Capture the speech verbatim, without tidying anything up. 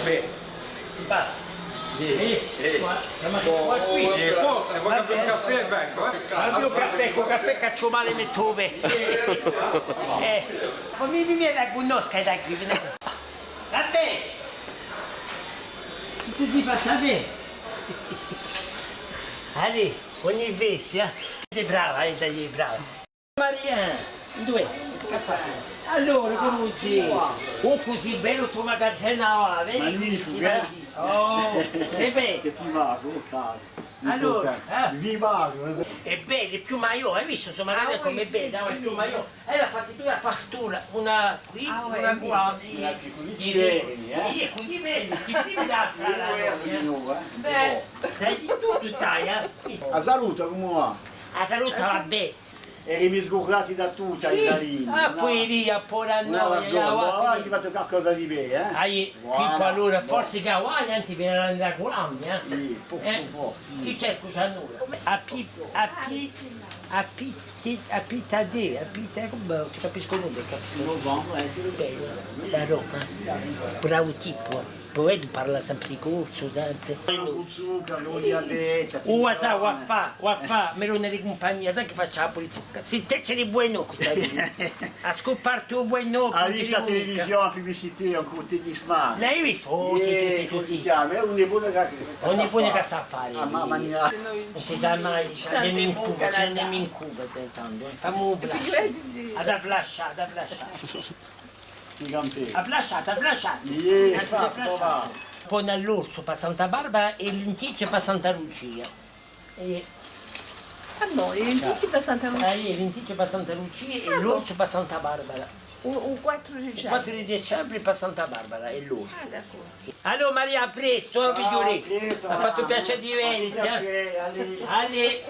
Bè. Basta. Eh, eh, ma, ma, ma quì. Eh, forse, vuoi un caffè, vengo, eh? Ma io caffè, cù caffè cacciu male, mettu bè. Eh. Fammi, mi, mi la cunnosca da quì, vedi. Vabbè. Tuttu si passa bè. Allez, ogni festa, eh? È brava, eh, dai, brava. Maria, induve? Chì fai? Allora, cumu sì? Oh, cusì bellu stu magazinu, ah, vedi? Magnificu, eh? Oh, sì bè. Chì ti va, caro. Allora, eh? Vi va, eh? Hè bellu, hè più maiò, hai vistu? Stu magazinu cum'hè bellu, hè più maiò. È a partitura, una quì, una quì. Cusì ci vedi, eh? Sì, cusì vedi, ci vedi da sala, eh? Bè, sai di tuttu, sai, eh? A salute, cumu va? A salute va bè. Erami sgurdati da tutti, i Salini, ah, nò? Poi lì, a pora noi, avà, avà, avà, avà, avà fattu qualcosa di bè, eh? Ahi, allora, forse chì avà, anzi, vene da Colombia, eh? Sì, pocu, pocu. Chì c'hè cusì allora? A pi-, a pi-, a pi-, a pita de, a pita, cumu, ùn capiscu nudda, capiscu. Nò, nò, eh, sì, sì. Bè, da Roma. Bravu tippu. Poi parla sempre corsu, sempre. Cù zuccaru, cù diabete, u sa, u affà, u affà, melone di cumpagnia, sai chì face a pulizia? S'intende di bueno questa. Hà scupartu u bueno. Hai vistu a televisione, a publicità, un tennis male. L'hai vistu? Oh, sì, sì, sì, sì. Hè un nipote chì, un nipote chì sa fà. Ah, mamma mia. Ùn si sà mai, ci n'emu in Cuba, ci n'emu in Cuba, tandu, eh. Famu un flash. Hà da flash, hà da flash. Hà flash, hà flash. Iè, hà flash. Poi l'orsu pà Santa Barbara è i linticci pà Santa Lucia. Ah, nò, i linticci pà Santa Lucia. Ah, iè, i linticci pà Santa Lucia è l'orsu pà Santa Barbara. U, u quattru di dicembre. U quattru di dicembre pà Santa Barbara è l'orsu. Ah, d'accordu. Allora, Maria, à prestu, eh, figlioli. Hà fattu piacè di vedeti, eh. Allez.